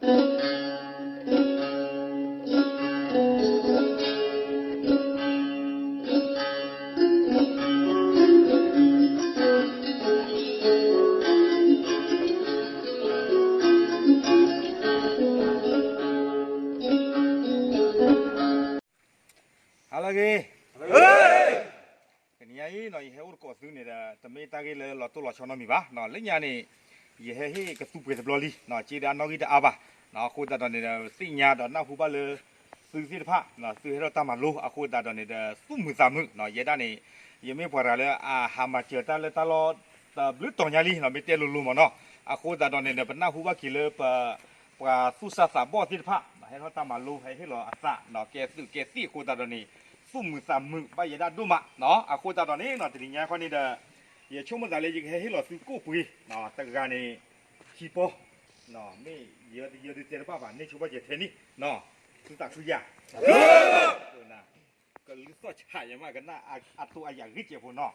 ဟါလၢအဂ့ၤ, တနံၤညါအံၤနီၤ ယဟဲအိၣ်သကိးသုန့ၣ်ဒီး တမ့ၢ်တၢ်ဂ့ၢ်လၢလီၤတိၢ်လီၤဆီနီတမံၤဘၣ်နီၤ. လၢညါန့ၣ် ယဟဲဟ့ၣ်ကသူပှ့ၤတဘျီလံနီၤ, က့ဒီးအနီၣ်ဂံၢ်တအါဘၣ်နီၤ. အဃိသတးဒီးန့ၣ်ဒီး သ့ၣ်ညါဒီးနၢ်ဟူဘၣ်လၢ သုသ့ၣ်တဖၣ်နီၤ သုဟဲထီၣ်တၢ်မၤလိ အဃိသတးဒီးန့ၣ်ဒီး သူၣ်မုာ်သးမုာ်နီၤ. ယဲဒၣ်န့ၣ် ယမ့ၢ်ပှၤတဂၤလၢအဟးမၤစၢၤတၢ်လၢတၢ်လီၢ်တဘျုးတီၤညါလံနီၤ, မ့ၢ်တဲလိၤလိၤမးနီၤ. အဃိသတးဒီးန့ၣ်ဒီး ပနၢ်ဟူဘၣ်က့ၤလၢပ ပှၤသူၣ်စၢ်သးဘီၣ်သ့ၣ်တဖၣ် ဟဲထီၣ်တၢ်မၤလိ ဟဲဟ့ၣ်လီၤအသးနီၤ ကဲသုးကဲသံၣ်အဃိသတးဒီးန့ၣ် သူၣ်မုာ်သးမုာ်ဘၣ်ယဲဒၣ်ဒိၣ်မးနီၤ. အဃိသတးဒီးန့ၣ်နီၤ တနံၤညါခီန့ၣ်ဒီး ယဆိကမိၣ်သးလၢယကဟဲဟ့ၣ်လီၤသုကိၣ်ပှ့ၤနီၤ တဂၤန့ၣ် ခံပီၢ် မ့ၢ်ယယဒုးတဲတဘၣ်ဘၣ် န့ၢ်ဆိဘၣ်ယဲထဲန့ၣ်နီၤ, သုသးခုယၤ ကလုၢ်သီၣ်ဆးယမး ကနၣ်အတိအယၤဂ့ၤကဲးဖိနီ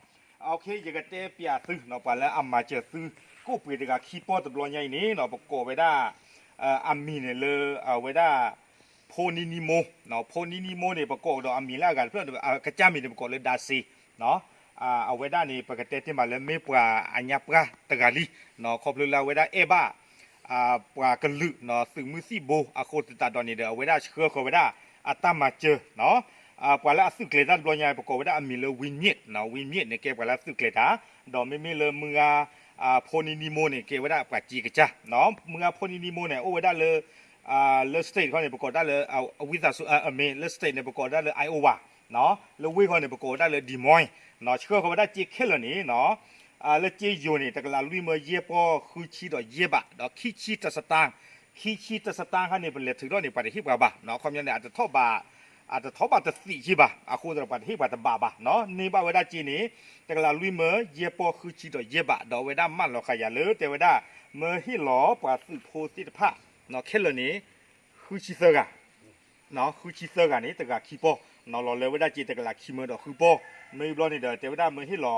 ၤ. ယကတဲပျးသုနီၤ ပှၤလၢအမၤစၢၤသု ကိၣ်ပှ့ၤတဂၤခံပီၢ်တဘျီညါအံၤန့ၣ်နီၤ ပကိးဝဲဒၣ် အမံၤန့ၣ်လၢ အဝဲဒၣ် ဖိနံနံမိၢ်, ဖိနံနံမိၢ်န့ၣ် ပကိးဒီးအမံၤလၢအဂၤတဖျၢၣ် အကစၢ်မံၤန့ၣ် ပကိးလၢဒါစ့ အဝဲဒၣ်န့ၣ် ပကတဲတ့ၢ်မးလၢမ့ၢ်ပှၤအညါပှၢ်တဂၤလံနီၤ, ခီဖျိလၢအဝဲဒၣ်အဲၣ်ဘၣ် ပှၤကလုာ်နီၤ သုးမုၢ်သံၣ်ဘိ အဃိသတးဒီးန့ၣ်ဒီး အဝဲဒၣ်ဆှၢဃီၤဝဲဒၣ်အတၢ်မၤစၢၤနီၤ. ပှၤလၢအသုးကျဲၤတၢ်တဘျီညါ ပကိးဝဲဒၣ်အမံၤလၢ ဝံမၠ့ၣ်နီၤ, ဝံမၠ့ၣ်န့ၣ် ကဲပှၤလၢအသုးကျဲၤတၢ်, ဒီးမ့မ့ၢ်လၢမုၢ်ဂၤ ဖိနံနံမိၢ်န့ၣ် ကဲဝဲဒၣ်ပှၤစ့ကစၢ်နီၤ. မုၢ်ဂၤဖိနံနံမိၢ်န့ၣ် အိၣ်ဝဲဒၣ်လၢ လၢ state ခီန့ၣ် ပကိးဒၣ်လၢ ဝံသးစူၤ အမ့ၢ်လၢ state န့ၣ် ပကိးဒၣ်လၢ Iowa နီၤ, လၢဝ့ၢ်ခီန့ၣ် ပကိးဝဲဒၣ်လၢ Des Moines နီၤ, ဆှၢဃီၤဝဲဒၣ်စ့ခဲလၢာ်န့ၣ်နီၤ လၢစ့ယိၤန့ၣ် တကလးလွံၢ်မၢယဲၢ်ပီၢ်ဃုဆံဒီးယဲၢ်ဘး ဒီးခံဆံတစတၢၢ်, ခံဆံတစတၢၢ်ခါန့ၣ် ပလဲၤထုးထီၣ်န့ၣ် ပှၤတဟ့ၣ်ပှၤဘၣ်နီၤ, အခီပညီန့ၣ် အတထီၣ်ဘး အတထီၣ်ဘးတသံးက့ဘၣ်, အဃိသတးဒီး ပှၤတဟ့ၣ်ပှၤတဘးဘၣ်နီၤ, န့ၢ်ဘၣ်ဝဲဒၣ်စ့န့ၣ် တကလးလွံၢ်မၢယဲၢ်ပီၢ်ဃုဆံဒီးယဲၢ်ဘး, ဒီးအဝဲဒၣ်မၢလီၤဃာ်ယၤလၢ တဲဝဲဒၣ် မၢဟ့ၣ်လီၤပှၤသုးဖိသ့ၣ်တဖၣ် ခဲလၢာ်န့ၣ် ဃုဆံသၢဂၤ ဃုဆံသၢဂၤန့ၣ် တဂၤခံပီၢ်, နီၤလီၤလၢဝဲဒၣ်စ့တကလးခံမၢဒီးဃုပီၢ်, မ့ၢ်ဘျီန့ၣ်ဒီး တဲဝဲဒၣ်မၢဟ့ၣ်လီၤ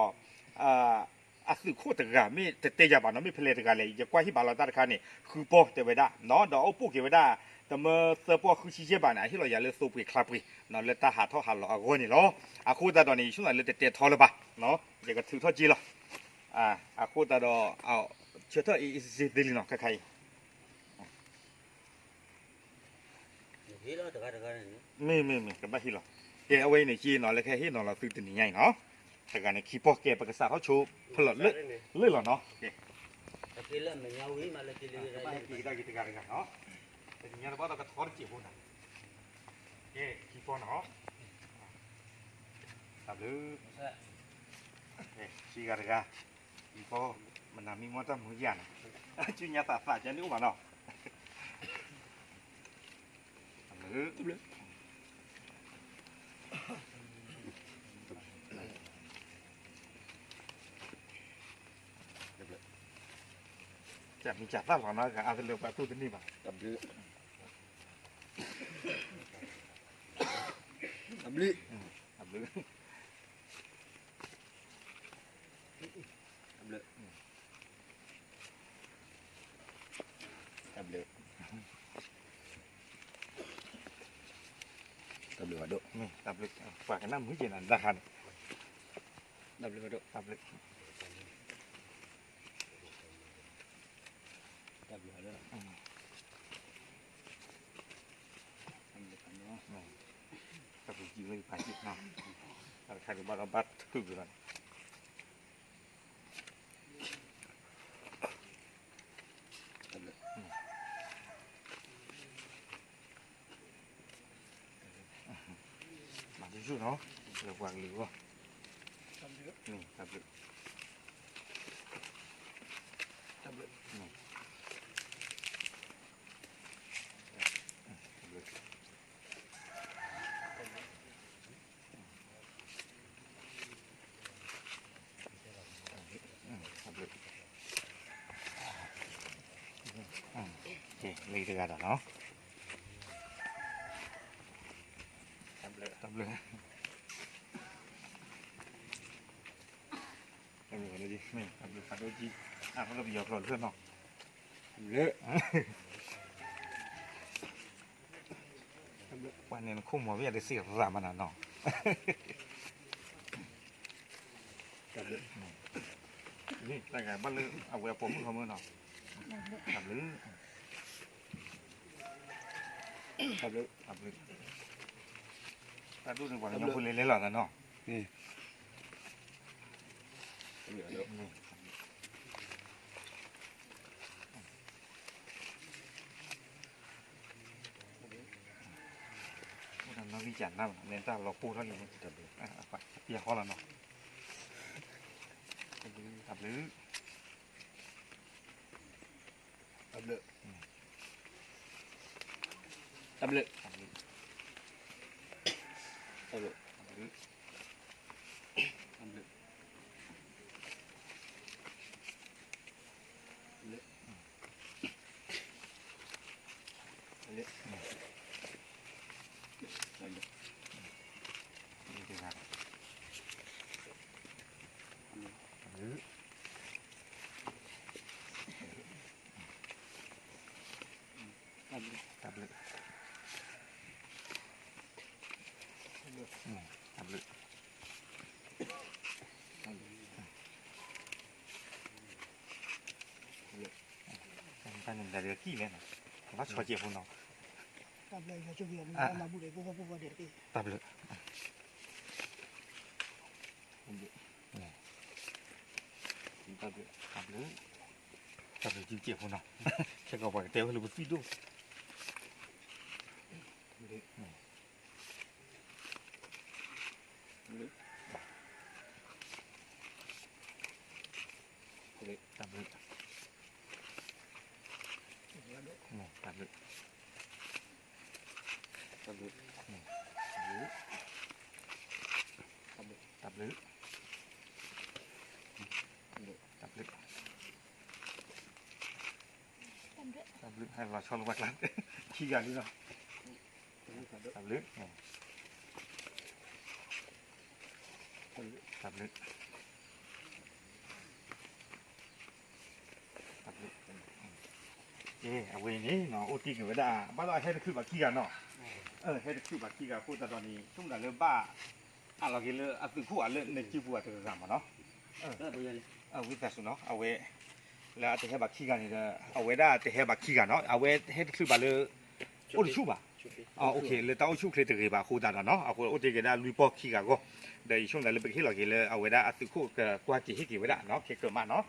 အသုးခိၣ်တဂၤ မ့ၢ်တတဲယၤဘၣ်နီၤ, မ့ၢ်ဖဲလဲၣ်တဂၤလဲၣ် ယကွၢ်ဟ့ၣ်ဘၣ်လီၤတၢ်တခါန့ၣ် ဃုပီၢ်တဲဝဲဒၣ်, ဒီးအိၣ်ပိာ်က့ၤဝဲဒၣ် တမၢသၢပီၢ်ဃုဆံယဲၢ်ဘးန့ၣ် အဟ့ၣ်လီၤယၤလၢသိပှ့ၤချါပှ့ၤ လၢတၢ်ဟးထီၣ်ဟးလီၤအဂီၢ်န့ၣ်လီၤ. အဃိသတးဒီးန့ၣ် ယဆိကမိၣ်လၢတတဲထီလၢၤဘၣ်, ယကထုးထီၣ်စ့လီၤ. အဃိသတးဒီး ဆၢထၢၣ်အ့ၣ်အ့ၣ်စ့စ့သ့လံနီၤ ခဲခါအံၤ မ့ၢ်မ့ၢ်မ့ၢ် ကဘၣ်ဟ့ၣ်လီၤ, ကဲအဝဲအံၤန့ၣ်က့နီၤ လၢကဟဲဟ့ၣ်နီၤလီၤသုတနံၤညါအံၤနီၤ, တဂၤန့ၣ်ခံပီၢ် ကဲပကစးထီၣ်ဆိဖလီၢ်လၢလီၤနီၤ, ကဘၣ်ဟ့ၣ်က့ၤတၢ်ဂ့ၤတၢ်ဂ့ၤတဂၤတဂၤနီၤ, တနံၤညါတဘၣ်ဒီးကထီတစဲးဖိနီၤ, ကဲခံပီၢ်နီၤ, တၢ်ဘျုး, ခံဂၤတဂၤ, ခံပီၢ်, မနၤမံမီၢ်တၢ်မူယၤနီၤ, ဆူညါသးသးကန့ၣ်အိၣ်မးနီၤ တၢ်မံၤစၢ်သၣ်လီၤနီၤ ဂၤအါတလၢပှၤတူၢ်တန့ၢ်ဘၣ်, တၢ်ဘျုး, တၢ်ဘျုး, တၢ်ဘျုး, တၢ်ဘျုး, တၢ်ဘျုး, တၢ်ဘျုး, တၢ်ဘျုး, ပှၤကနၣ်မုာ်က့ၤနၤတၢ်ခါန့ၣ်, တၢ်ဘျုး, တၢ်ဘျုး, တၢ်ဘျုး, တၢ်ဘျုး, တၢ်ဘျုး, တၢ်ဘျုး, တၢ်ဘျုး, တၢ်ဘျုး, တၢ်ဘျုး, တၢ်ဘျုး, မၤတယုၢ်နီၤ, လၢပှၤကလုာ်အဂီၢ်, တၢ်ဘျုး, တၢ်ဘျုး, တၢ်ဘျုး. လၢတဂၤဒီးနီၤ, တၢ်ဘျုး, တၢ်ဘျုးဖးဒိၣ်ကံ, တၢ်ဘျုးဖးဒိၣ်ကံ, အဃိလၢပယီၤကျိာ်တဖျၢၣ်နီၤ, တၢ်ဘျုး. န့ၣ်နခိၣ်မီၤဝံၤအဒုးစံးရၤမးနၤနီၤ, တၢ်ဂၤဘၣ်လၢအဝဲအပိာ်မုၣ်ခီမုၣ်နီၤ, တၢ်ဘျုး, တၢ်ဘျုး, တၢ်ဒိၣ်န့ၣ်ပှၤကညီဖိလဲၤလဲၤလီၤသးနီၤ, နီၢ်ဂံၢ်ကၢ်နၢ်မး န့ၣ်တၢ်လီၤပှီၢ်ထီၣ်လံ, ပျဲဃီလီၤနီၤ, တၢ်ဘျုး, တၢ်ဘျုး, တၢ်ဘျုး, တၢ်ဘျုး, တၢ်ဘျုး, တၢ်ဘျုး, တၢ်ဘျုး, တၢ်ဘျုး, တၢ်ဘျုး, တၢ်ဘျုး, တၢ်ဘျုး, တၢ်ဘျုး, တၢ်ဘျုး, တၢ်ဘျုး, တၢ်ဘျုးက့ဖိနီၤ, ခဲကီးပှၤကတဲဝဲလၢပသွံၣ်ဒိၣ်, တၢ်ဘျုး, တၢ်ဘျုး, တၢ်ဘျုး, တၢ်ဘျုး, တၢ်ဘျုး, တၢ်ဘျုး, ဟဲလီၤဆီလၢပှၤကျါ, ခံဂၤလံလီၤ, တၢ်ဘျုး, တၢ်ဘျုး, တၢ်ဘျုး, အဝဲန့ၣ် အိၣ်တ့ၢ်က့ၤဝဲဒၣ် ဘၣ်ဒီးဟဲတချုးဘၣ်ခံဂၤနီၤ, ဟဲတချုးဘၣ်ခံဂၤအဃိသတးဒီးန့ၣ် ဆိကမိၣ်တၢ်လၢဘၣ် အလီၤက့ၤလၢအသုးခိၣ်အလၢနစုပူၤအတဂၤမးနီၤ, ဝံသးစူၤနီၤ အဝဲ လၢအတဟဲဘၣ်ခံဂၤန့ၣ်ဒီး အဝဲဒၣ်တဟဲဘၣ်ခံဂၤနီၤ အဝဲဟဲတချုးဘၣ်လၢ အိၣ်တဆူၣ်ဘၣ်, လၢတၢ်အိၣ်ဆူၣ်အိၣ်ချ့တဂ့ၤဘၣ်အဃိသတးဒီးနီၤ အဃိအိၣ်တ့ၢ်က့ၤဒၣ်လွံၢ်ပီၢ်ခံဂၤအဂီၢ်, ဒီးယဆိကမိၣ်တၢ်လၢပကဟ့ၣ်လီၤက့ၤလၢအဝဲဒၣ်အသုးခိၣ်ကကွၢ်က့ၤဟ့ၣ်က့ၤဝဲဒၣ်နီၤ ခဲကၢးမးနီၤ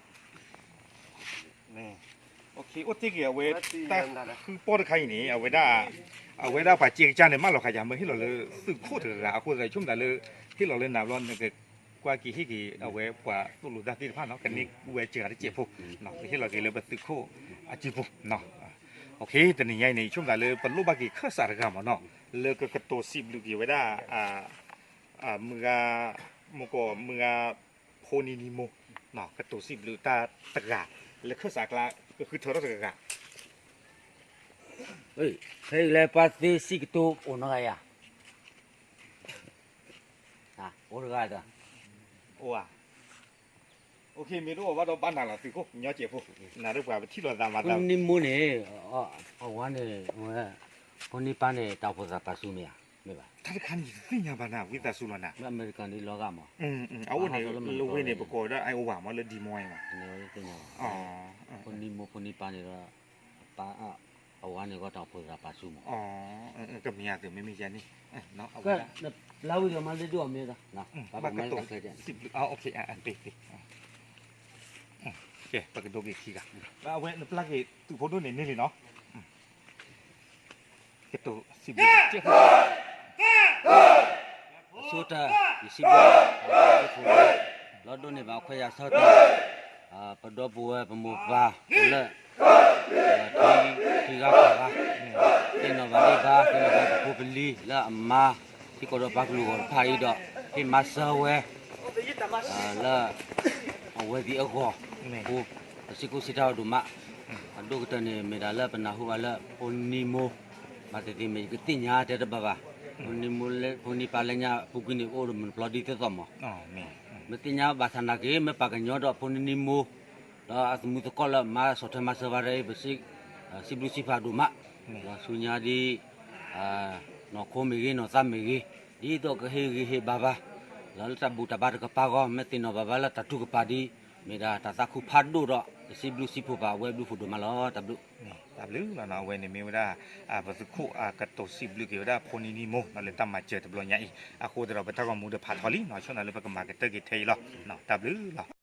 အိၣ်တ့ၢ်က့ၤအဝဲ တၢ်ဃုပီၢ်တခါအံၤန့ၣ် အဝဲဒၣ် အဝဲဒၣ်ပှၤစ့ကစၢ်န့ၣ် မၢလီၤဃာ်ယၤ မ့ၢ်ဟ့ၣ်လီၤလၢသုးခိၣ်တဂၤအဃိသတး ဆိကမိၣ်တၢ်လၢ ဟ့ၣ်လီၤလၢနၤဘျီ နကကွၢ်က့ၤဟ့ၣ်က့ၤအဝဲပှၤသိၣ်လိသၣ်သ့ၣ်တဖၣ်နီၤ ကန့ၢ်ဝဲစှၤတစဲးဖိ ကဟ့ၣ်လီၤက့ၤလၢပသုးခိၣ်အစုပူၤ တနံၤညါအံၤန့ၣ် ဆိကမိၣ်တၢ်လၢပလိၣ်ဘၣ်က့ၤခၢၣ်စးတဂၤမးနီၤ လၢကကတိၤစံးဘျုးက့ၤဝဲဒၣ် မုၢ်ဂၤ မုၢ်ကီး မုၢ်ဂၤ ဖိနံၤနံၤမိၢ် ကတိၤစံးဘျုးတၢ်တဂၤ လၢခၢၣ်စးအကျါ ကဃုထၢထီၣ်တဂၤဂၤ ဖဲအံၤလၢပှၤသ့စံးကတိၤအိၣ်နီတဂၤယၤ အိၣ်တဂၤဒီး အိၣ်ဧါ မ့ၢ်တအိၣ်ဘၣ်ဒီးဘၣ်နၤလီၤသုးခိၣ် ကညီစဲးဖိ နၤဒီးပှၤပထံၣ်လိာ်သးမၤသး ဖိနံၤနံၤမိၢ်န့ၣ် အဝၤန့ၣ် ဖိနံၤပၢ်န့ၣ် တၢ်အိၣ်ဖှိၣ်သးပာ်ဆူၣ်မ့ၢ်ဧါ မ့ၢ်ဘၣ် တၢ်တခါန့ၣ် ယတသ့ၣ်ညါဘၣ်နၤ ဝံသးစူၤလီၤနၤ လၢအမဲရကၤဒ်လီၤဂာ်မး အအိၣ်န့ၣ် လၢဝ့ၢ်န့ၣ် ပကိးဝဲဒၣ် အိၣ်ဝၤမး လၢဒံမီအံၤမး ဖိနံၤမိၢ်ဖိနံၤပၢ်န့ၣ်ဒီး အပၢ် အဝၤန့ၣ်ဂီၢ်တၢ်အိၣ်ဖှိၣ်သးပာ်ဆူၣ်မး ကမ့ၢ်ယၤသုးမ့မ့ၢ်ယၤန့ၣ် လါဝံၤဒီးမၤလၢဒိၣ်အမဲာ်သး ပကဒိက့ၤခံဂၤ အဝဲနပျၢ်က့ၤသုးဖိဒိၣ်န့ၣ်န့ၢ်လံနီၤ ကတိၤစံးဘျုး ဆိတၢ် ယစံးဘျုး လီၤဒိၣ်န့ၢ်ဘၣ်ခွဲးယာ်ဆၢကတီၢ် ပဒီပုၢ်ဝဲၢ်ပမိၢ်ပၢ် အိၣ်လၢ ထံဂၤကီၢ်ဂၤ သ့ၣ်နီၣ်ဘၣ်ဒံးဘၣ် သ့ၣ်နီၣ်ဘၣ်ပဖိပလံၤလၢအမါ ထံကီၢ်ဒီးပှၤကလုာ်ဂီၢ်တဖၣ်အံၤဒီး ဟ့ၣ်မၤစၢၤဝဲ လၢ အဝဲသ့ၣ်အဂီၢ် ပစ့ၢ်ကီးစံးတၢ်အီၤဒိၣ်မး အဒိၣ်ကတၢၢ်န့ၣ် မ့ၢ်ဒၣ်လၢပနၢ်ဟူဘၣ်လၢ ဖိနံၤမိၢ် ဘၣ်သ့ၣ်သ့ၣ်မ့ၢ်ယကသ့ၣ်ညါတဲတဘၣ်ဘၣ် ဖိနံၤမိၢ် ဖိနံၤပၢ်လၢညါပူၤကွံာ်န့ၣ် အိၣ်ဒီးမုၢ်တပျီဒ်သိးသိးမး မ့ၢ်သ့ၣ်ညါဘၣ်ဆၣ်နာ်က့ မ့ၢ်ပှၤကညီဒီးဖိနံၤမိၢ် ဒီးအသမူသကိးလၢမၤဆီၣ်ထွဲမၤစၢၤဘၣ်ဒီးအံၤ ပစံးဘျုးစံးဖးဒိၣ်မး ဒီးဆူညါဒ် နီၢ်ခိမ့ၢ်ဂ့ၤ နီၢ်သးမ့ၢ်ဂ့ၤ, ဒ်သိးကဟ့ၣ်ဂံၢ်ဟ့ၣ်ဘါဘၣ် လၢတၢ်ဘူၣ်တၢ်ဘါတကပၤဂီၢ်, မ့ၢ်သ့ၣ်နီၣ်ဘၣ်ဘၣ်လၢတၢ်ထုကဖၣ်ဒ် မ့ၢ်ဒၣ်တၢ်သးခုဖးဒိၣ်ဒီး ပစံးဘျုးစံးဖှိၣ်ဘၣ်ဝဲဘျုးဖှိၣ်ဒိၣ်မးလီၤ. တၢ်ဘျုး တၢ်ဘျုးလီၤနီၤ. အဝဲန့ၣ်မ့ၢ်ဝဲဒၣ် ပသုးခိၣ်အကတိၤစံးဘျုးက့ၤဝဲဒၣ်ဖိနံၤနံၤမိၢ်နီၤ လၢတၢ်မၤစၢၤတဘျီညါအံၤ, အဃိသတးဒီးပတၢ်ဂီၤမူဒီးဖးထီလံနီၤ, ဆိၣ်နၤလၢပကမၤကတၢၢ်က့ၤထဲအံၤလီၤ. တၢ်ဘျုးလီၤ.